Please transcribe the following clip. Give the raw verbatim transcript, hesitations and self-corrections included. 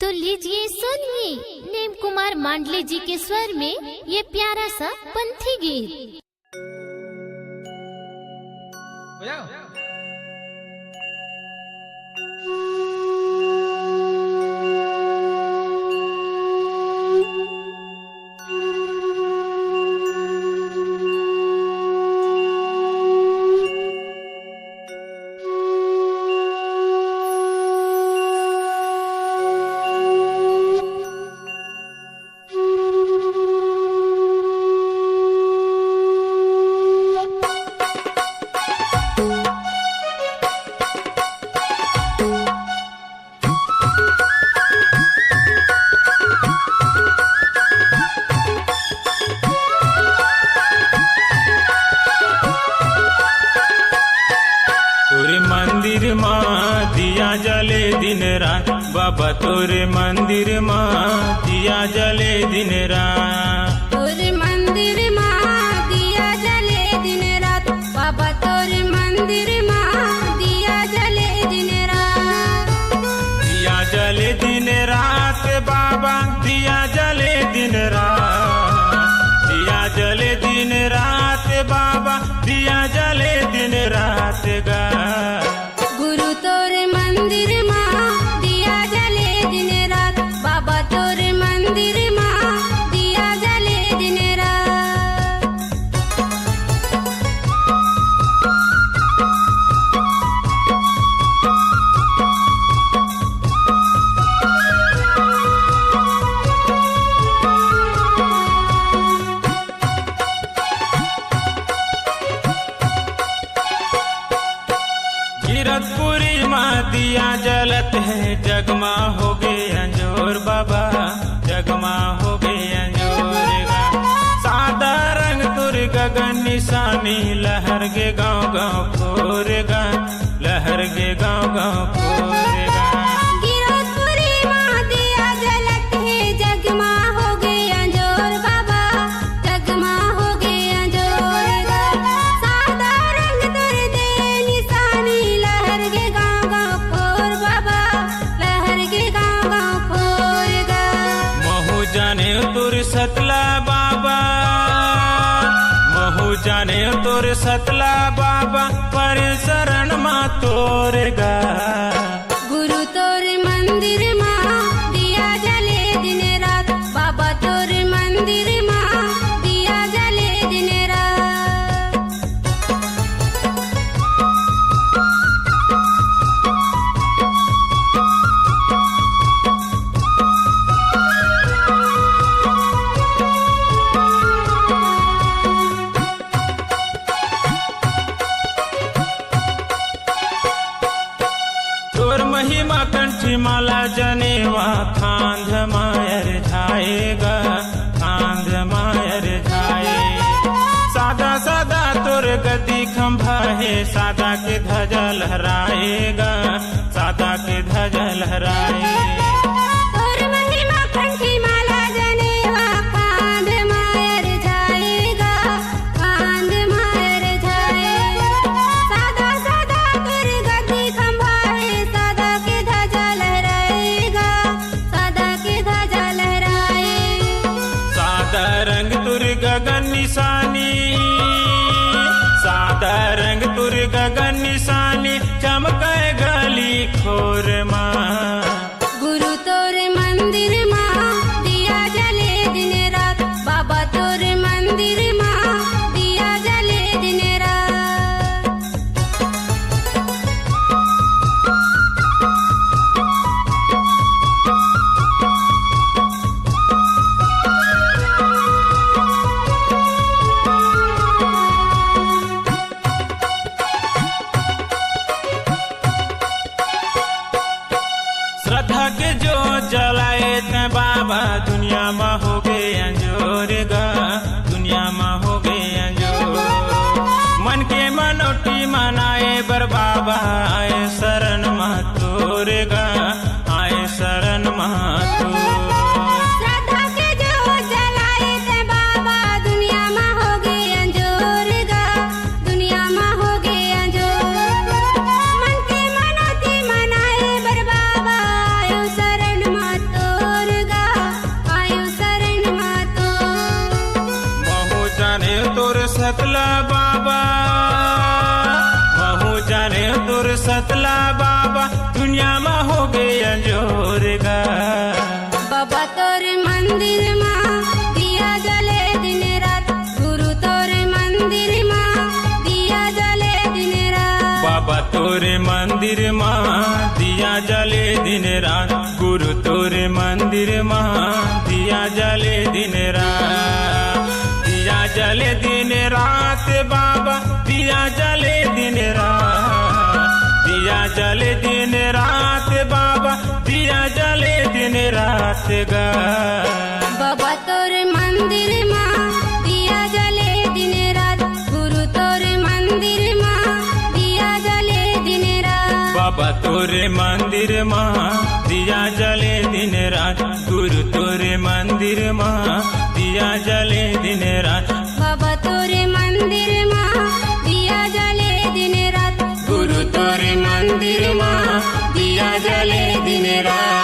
तो लीजिए सुनिए नेम कुमार मांडले जी के स्वर में ये प्यारा सा पंथी गीत। बजाओ। तोरे मंदिर मा दिया जले दिन रात, बाबा तोरे मंदिर मा दिया जले दिन रात। तोरे मंदिर मा दिया जले दिन रात, बाबा तोरे मंदिर मा दिया जले दिन रात। दिया जले दिन रात बाबा, दिया जले दिन रात, दिया जले दिन रात बाबा, दिया जले दिन रात गा। गुरु तोर मंदिर मा दिया जले दिन रात, बाबा तोर मंदिर मा दिया जले दिन रात। गिरतपुरी मा दिया जलत हे, जगमा होगे अंजोर बाबा, जगमा होगे अंजोर गा। सादा रंग तोर गगन निशानी, लहर गे गाँव गाँव फोर गा, लहर गे गाँव गाँव फोर गा। गिरतपुरी मा दिया जलत हे, जगमा होगे अंजोर बाबा, जगमा होगे अंजोर गा। सादा रंग तोर दे निशानी, लहर गे गाँव गाँव फोर बाबा, लहर गे गाँव गाँव फोर गा। महू जाने तोर सतला बाबा, महू जाने तोर सतला बाबा, पर शरण मा तोर गा। गुरु तोर मंदिर मा दिया जले दिन रात, बाबा तोर मंदिर मा दिया जले दिन रात। तोर महिमा कंठी माला जनेवा, खांध मायर झाएगा, खांध मायर झाएगा। सादा सादा तोर गद्दी खंभा हे, सादा के ध्वजा लहराएगा, सादा के ध्वजा लहराएगा। तोर महिमा कंठी माला जनेवा, खांध मायर झाएगा, खांध मायर झाएगा। सादा सादा तोर गद्दी खंभा हे, सादा के ध्वजा लहराएगा, सादा के ध्वजा लहराएगा। सादा रंग तोर गगन निशानी, सादा रंग तोर गगन निशानी, चमके गली खोर मा। गुरु तोर मंदिर मा दिया जले दिन रात, बाबा तोर मंदिर मा दिया जले दिन रात। श्रद्धा के जोत जलाए तैं बाबा, दुनिया मा होगे अंजोर गा, दुनिया मा होगे अंजोर। मन के मनौती मनाए बर बाबा, आए शरण मा तोर गा, आए शरण मा तोर। श्रद्धा के जोत जलाए तैं बाबा, दुनिया मा होगे अंजोर गा, दुनिया मा होगे अंजोर। मन के मनौती मनाए बर बाबा, आयो शरण मा जोर गा। बाबा तोरे मंदिर मा दिया जले दिन रात, गुरु तोरे मंदिर मा दिया जले दिन रात। बाबा तोरे मंदिर मा दिया जले दिन रात, गुरु तोरे मंदिर मा दिया जले दिन रात। दिया जले दिन रात बाबा, दिया जले दिन रात, दिया जले दिन रात बाबा, दिया जले दिन रात गा। बाबा तोरे मंदिर मा दिया जले दिन रात, गुरु तोरे मंदिर मा दिया जले दिन रात। बाबा तोरे मंदिर मा दिया जले दिन रात, गुरु तोरे मंदिर मा दिया जले दिन रात। बाबा तोरे मंदिर मा दिया जले दिन रात, गुरु तोरे मंदिर मा दिया जले दिन रात।